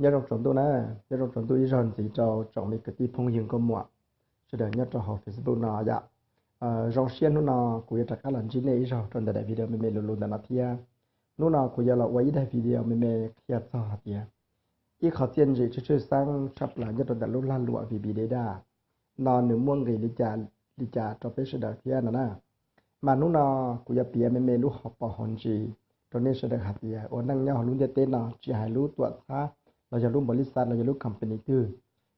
Nyob zoo tsaus ntuj na, nyob zoo tsaus ntuj ib zaug ntxiv rau tsoom me kwv tij phooj ywg nkauj muam sawv daws nyob rau hauv Facebook no yom. Zoo siab hnub no kuv yuav rov qab los ntsib nej ib zaug rau ntawm daim video me me luv luv ntawm no thiab. Hnub no kuv yuav los ua ib daim video me me qhia txog hais tias ib qho txiaj ntsim tshwj tshwj xeeb tshaj plaws nyob rau ntawm lub lag luam Vivir Data no nws muaj nqis li cas li cas rau peb sawv daws thiab no na. Mas hnub no kuv yuav piav me me lub hauv paus hauv ntsis rau nej sawv daws hais tias ua neej nyob hauv lub ntiaj teb no tsis hais lub tuam txhab los yog lub npaum li xav los yog lub company twg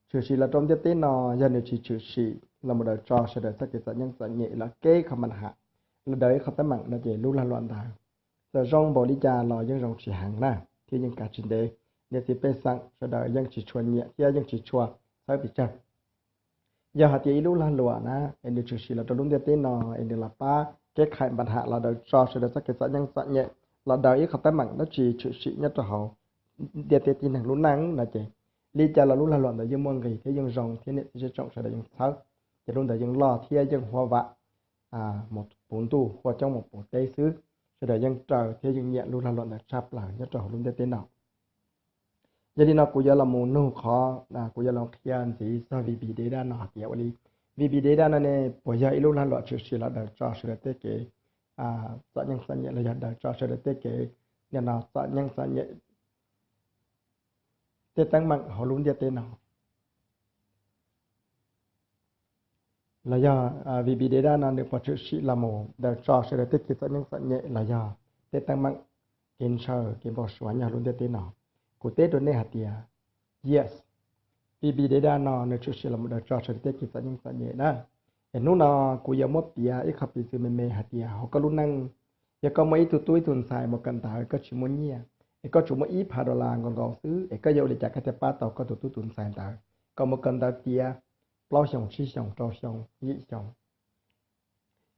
tshwm sim los rau ntiaj teb no, yog nws tsis tshwm sim los mus daws tso sawv daws txoj kev txom nyem txom nyem los kev kho mas ham los daws ib qho teeb meem no ces lub lag luam ntawd txawm zoo npaum li cas los yeej zoo tsis heev na, thiab yeej kav tsis ntev. Niam txiv pej xeem sawv daws yeej tsis tshua nyiam thiab yeej tsis tshua txhawb pes tsawg. Yog hais tias ib lub lag luam na es nws tshwm sim los rau lub ntiaj teb no es nws los pab kev kho mas ham los daws tso sawv daws txoj kev txom nyem txom nyem los daws ib qho teeb meem dab tsi tshwm sim nyob rau hauv ntiaj teb tib neeg lub neej no ces li cas los lub lag luam ntawd yeej muaj nqis thiab yeej zoo thiab niam txiv sawv tsoom sawv daws yeej txhawb. Ces lub ntawd yeej loj thiab yeej huaj vam mus puv ntuj, huaj coob mus puv teb xwb. Sawv daws yeej raws thiab yeej nyiam lub lag luam ntawd tshaj plaws nyob rau hauv lub ntiaj teb no. Yog li no kuv yuav los mus nug qhov, kuv yuav los qhia ntxiv txog Vivir Data no hais tias ua li, Vivir Data no ne puas yog ib lub lag luam tshwm sim los daws tso sawv daws tej kev txom nyem txom nyem los yog daws tso sawv daws tej kev, nim no txom nyem txom nyem, tej teeb meem hauv lub ntiaj teb no los yog Vivir Data no nws puas tshwm sim los mus daws tso sawv daws tej kev txom nyem txom nyem los yog tej teeb meem, kev ntshaw kev npau suav nyob hauv lub ntiaj teb no? Kuv teb rau nej hais tias yes, Vivir Data no nws tshwm sim los mus daws tso sawv daws tej kev txom nyem txom nyem na. Es hnub no kuv yuav muab piav ib qho piv txwv me me hais tias hauv koj lub neej, yog koj muaj ib tug tub ib tug ntxhais mus kawm ntawv koj tsis muaj nyiaj, es koj tsuas muaj ib phav dollar nkaus nkaus xwb es koj yuav ua li cas koj thiaj pab tau koj tus tub tus ntxhais ntawd kom mus kawm ntawv tiav plaub xyoos tsib xyoos rau xyoo yim xyoo?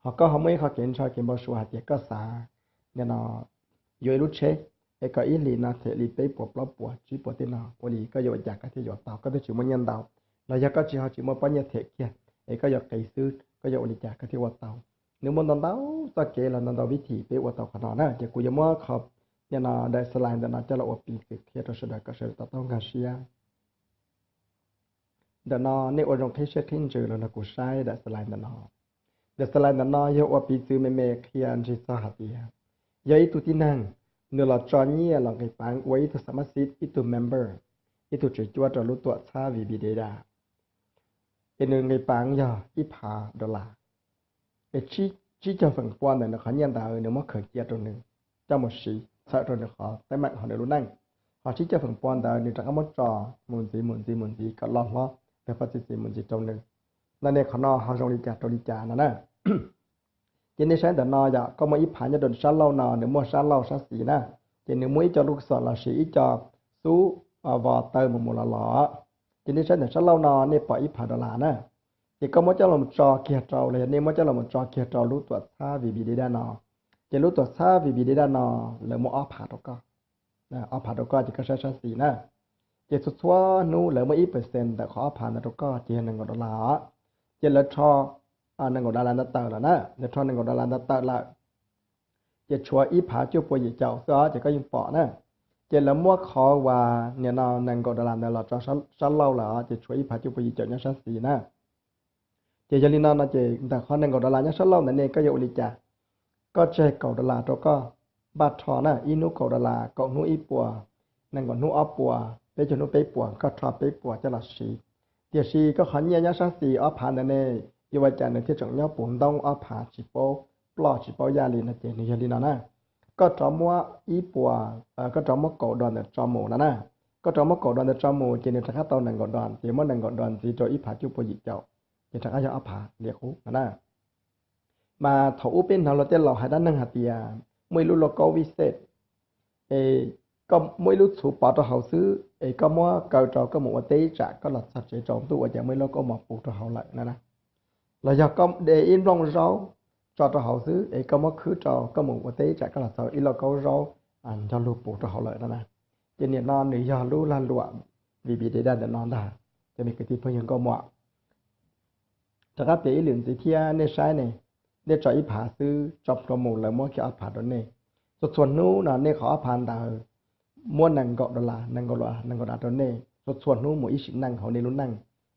Ho koj ho muaj ib qho kev ntshaw kev npau suav hais tias koj xav nim no yuav ib lub tsheb es kom ib hlis no them li peb puas plaub puas tsib puas tej no, ua li koj yuav ua cas koj thiaj yuav tau, koj twb tsis muaj nyiaj ntau, los yog koj tsis ho tsis muaj pob nyiaj them kiag es koj yuav qiv xwb, koj yuav ua li cas koj thiaj ua tau? Nws muaj ntau ntau txoj kev los ntau ntau vib thim peb ua tau qhov no na. Ces kuv yuav muab qhov nim no daim slide ntawm no coj los ua piv txwv qhia rau sawv daws kom sawv daws to taub nkag siab. Ntawm no nej ua zoo qhib siab qhib ntsws los nrog kuv saib daim slide ntawm no. Daim slide ntawm no yog ua piv txwv me me qhia ntsis txog hais tias yog ib tug tib neeg nws los tso nyiaj los nqis paav ua ib tug xa mab xib, ib tug member, ib tug tswv cuab rau lub tuam txhab Vivir Data, es nws nqis paav yog ib phav dollar, es tsib caug feem pua ntawm nws qhov nyiaj ntawd nws muab khaws cia rau nws coj mus siv txhawm rau nws qhov teeb meem hauv nws lub neej, ho tsib caug feem pua ntawd nws rov qab muab tso mus ntxiv mus ntxiv mus ntxiv kom loj hlob tag pab txi txiv mus ntxiv rau nws. No ne qhov no ho zoo li cas rau li cas no na? Ces nej saib ntawm no yom, koj muaj ib phav nyob rau nws sab laug no, nws muaj sab laug sab xis na, ces nws muaj ib co lub xom los sis ib co xub vos taw mus mus los los. Ces nej saib ntawm sab laug no nej pom ib phav dollar na, ces koj muab coj los tso kiag rau los yog nej muab coj los tso kiag rau lub tuam txhab Vivir Data no, ces lub tuam txhab Vivir Data no lawv muab ob phav rau koj, ob phav rau koj ces koj saib sab xis na. Ces txhua txhua hnub lawv muab ib percent ntawm qhov ob phav ntawd rau koj ces yog nees nkaum dollar os. Ces lawv rho nees nkaum dollar ntawd tawm lawm na, lawv rho nees nkaum dollar ntawd tawm lawm, ces tshuav ib phav cuaj pua yim caum xwb os, ces koj yeej pom na. Ces lawv muab qhov uas nim no nees nkaum dollar ntawd los tso sab laug lawm os, ces tshuav ib phav cuaj pua yim caum nyob sab xis na. Ces yog li no no ces ntawm qhov nees nkaum dollar nyob sab laug ntawd ne koj yuav ua li cas? Koj tseg kaum dollar rau koj npaj rho na, ib hnub kaum dollar, kaum hnub ib puas, nees nkaum hnub ob puas, peb caug hnub peb puas, koj rho peb puas coj los siv. Tiam sis koj qhov nyiaj nyob sab xis ob phav ntawd ne, yuav ua cas nws thiaj tseem nyob puv ntoob ob phav tsis paub ploj tsis paub yaj li no? Ces nws yog li no na, koj rov muab ib puas, koj rov muab kaum dollar ntawd tso mus no na, koj rov muab kaum dollar ntawd tso mus ces nws rov qab tau nees nkaum dollar, ces muab nees nkaum dollar ntxiv rau ib phav cuaj pua yim caum, ces rov qab yog ob phav li qub no na. Mas thaum ub peb hnov luag tej laus hais dab neeg hais tias muaj ib lub lauj kaub vij xej, es koj muaj ib lub txhuv pov rau hauv xwb es koj muab kaw rau koj mus ua teb ib tsam koj los txog tsev tsaus ntuj ua cas muaj ib lauj kaub mov puv rau hauv lawm na. Los yog koj de ib nplooj zaub tso rau hauv xwb es koj muab khwb rau koj mus ua teb ib tsam koj los txog ib lauj kaub zaub nrog lug puv rau hauv lawm no na. Ces nim no nws yog lub lag luam Vivir Data ntawm no ntag, cov me kwv tij phooj ywg nkauj muam. Rov qab piav ib lwm ntxiv thiab nej saib ne, nej tso ib phav xwb tso plhuav mus lawv muab kiag ob phav rau nej. Txhua txhua hnub no nej qhov ob phav ntawd muab nees nkaum dollar, nees nkaum dollar, nees nkaum dollar rau nej txhua txhua hnub mus ib sim neej hauv nej lub neej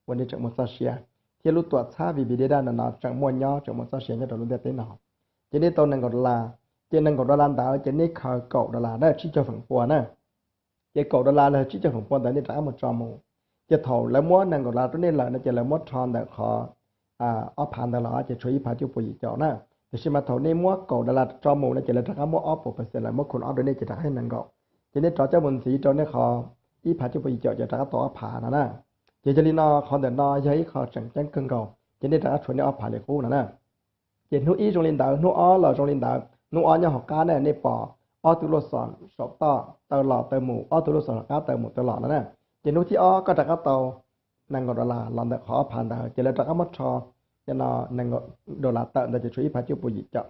uas nej tseem muaj txoj sia, thiab lub tuam txhab V B Data no no tseem muaj nyob, tseem muaj txoj sia nyob rau lub ntiaj teb no. Ces nej tau nees nkaum dollar, ces nees nkaum dollar ntawd ces nej khaws kaum dollar na, tsib caug feem pua na. Ces kaum dollar los tsib caug feem pua ntawd nej rov qab mus tso mus. Ces thaum lawv muab nees nkaum dollar rau nej lawm no ces lawv muab rho ntawm qhov ob phav ntawd los ces tshuav ib phav cuaj puas yim caum na. Tiam sis mas thaum nej muab kaum dollar tso mus no ces lawv rov qab muab ob puas percent, lawv muab khum ob rau nej ces rov qab yog nees nkaum. Ces nej rov coj mus ntxiv rau nej qhov ib phav cuaj puas yim caum ces rov qab tau ob phav no na. Ces yog li no qhov ntawm no yog ib qho tseem ceeb kawg nkaus, ces nej rov qab tshuav nej ob phav li qub no na. Ces hnub ib zoo li ntawd, hnub ob los zoo li ntawd, hnub ob nyob hauv qab na nej pom ob tug lub xom saum toj taw los taw mus, ob tug lub xom saum qab taw mus taw los no na. Ces hnub thib ob koj rov qab tau nees nkaum dollar los ntawm qhov ob phav ntawd ces lawv rov qab muab rho, ces no nees nkaum dollar tawm ntawd ces tshuav ib phav cuaj puas yim caum.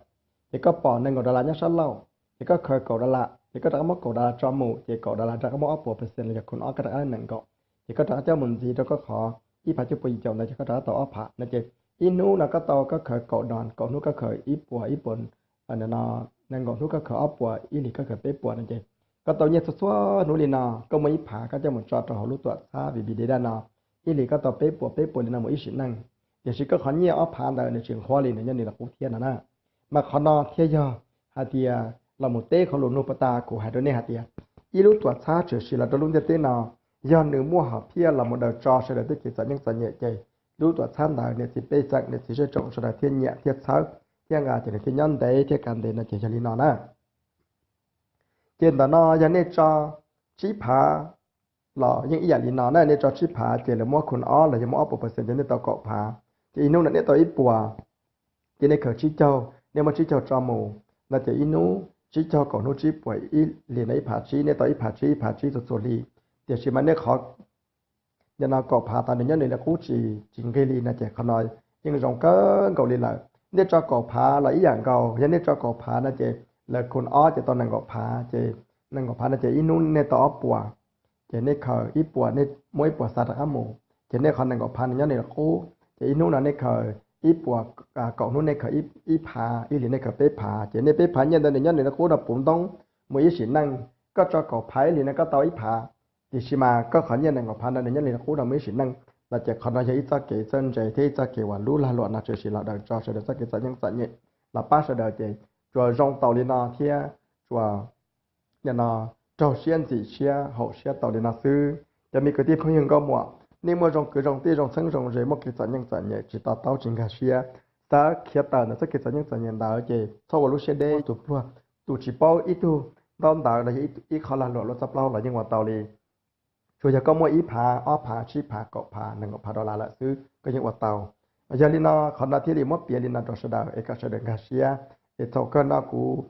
Ces koj pom nees nkaum dollar nyob sab laug, ces koj khaws kaum dollar, ces koj rov qab muab kaum dollar tso mus, ces kaum dollar rov qab muab ob puas percent los yog khum ob koj rov qab nees nkaum. Ces koj rov qab coj mus ntxiv rau koj qhov ib phav cuaj puas yim caum ntawd ces koj rov qab tau ob phav no ces ib hnub no koj tau, koj khaws kaum dollar, kaum hnub koj khaws ib puas, ib puas, nees nkaum hnub koj khaws ob puas, ib hlis koj khaws peb puas no ces koj tau nyiaj txhua txhua hnub li no, koj muaj ib phav koj coj mus tso rau hauv lub tuam txhab V B Data no, ib hlis koj tau peb puas peb puas li no mus ib sim neej. Tiam sis koj qhov nyiaj ob phav ntawd nws tsis nqhuab li, nws nyob nws li qub thiab no na. Mas qhov no thiaj yog hais tias los mus teb qhov lus nug pas tas kuv hais rau nej hais tias ib lub tuam txhab tshwm sim los rau lub ntiaj teb no, yog nws muaj hom phiaj los mus daws tso sawv daws tej kev txom nyem txom nyem ces lub tuam txhab ntawd niam txiv pej xeem niam txiv zej tsoom sawv daws thiaj nyiam thiaj txhawb thiaj nqa ces nws thiaj nyob ntev thiaj kav ntev no ces yog li no na. Ces ntawm no yog nej tso tsib phav los yeej ib yam li no na, nej tso tsib phav ces lawv muab khum ob los yog muab ob puas percent ces nej tau kaum phav. Ces ib hnub no nej tau ib puas, ces nej khaws tsib caug, nej muab tsib caug tso mus no ces ib hnub tsib caug kaum hnub tsib puas, ib hlis no ib phav tsib, nej tau ib phav tsib ib phav tsib txhua txhua hli. Tiam sis mas nej qhov no kaum phav tau nws nyob nws li qub tsis, tsis nqig li no ces qhov no yeej zoo kawg nkaus li lawm. Nej tso kaum phav los ib yam nkaus, yog nej tso kaum phav no ces lawv khum ob ces tau nees nkaum phav, ces nees nkaum phav no ces ib hnub nej tau ob puas, ces nej khaws ib puas, nej muab ib puas xa rov qab mus, ces nej qhov nees nkaum phav nws nyob nws li qub. Ces ib hnub no nej khaws ib puas, kaum hnub nej khaws ib phav, ib hlis nej khaws peb phav, ces nej peb phav nyiaj ntawd nws nyob nws li qub no puv ntoob mus ib sim neej. Koj tso kaum phav ib hlis no koj tau ib phav, tiam sis mas koj qhov nyiaj nees nkaum phav no nws nyob nws li qub no mus ib sim neej. No ces qhov no yog ib txoj kev txawj ntse thiab ib txoj kev uas lub lag luam no tshwm sim los daws tso sawv daws txoj kev txom nyem txom nyem, los pab sawv daws ces tsuas zoo tau li no thiab tsuas no raug siab ntxim siab haum siab tau li no xwb. Cov me kwv tij phooj ywg nkauj muam, nej muaj zoo kwv zoo tij zoo txheeb zoo ze, muaj kev txom nyem txom nyem tsis to taub tsis nkag siab, xav khiav tawm ntawm txoj kev txom nyem txom nyem ntawd ces txhob ua lub siab deb, tus pluag, tus tsis paub ib tug ntaub ntawv los yog ib qho lag luam luag txoj plaub los yeej ua tau li. Tsuas yog koj muaj ib phav, ob phav, tsib phav, kaum phav, nees nkaum phav dollar lawm xwb koj yeej ua tau. Yog li no qhov no thiaj li muab piav li no rau sawv daws es kom sawv daws nkag siab. Es thaum kawg no kuv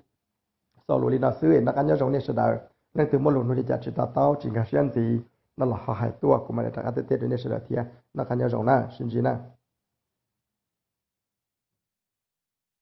xaus lus li no xwb es noj qab nyob zoo nej sawv daws. Leej twg muaj lus nug li cas tsis to taub tsis nkag siab ntxiv no los ho hais tuaj, kuv mam li rov qab teb teb rau nej sawv daws thiab. Noj qab nyob zoo na, sib ntsib na.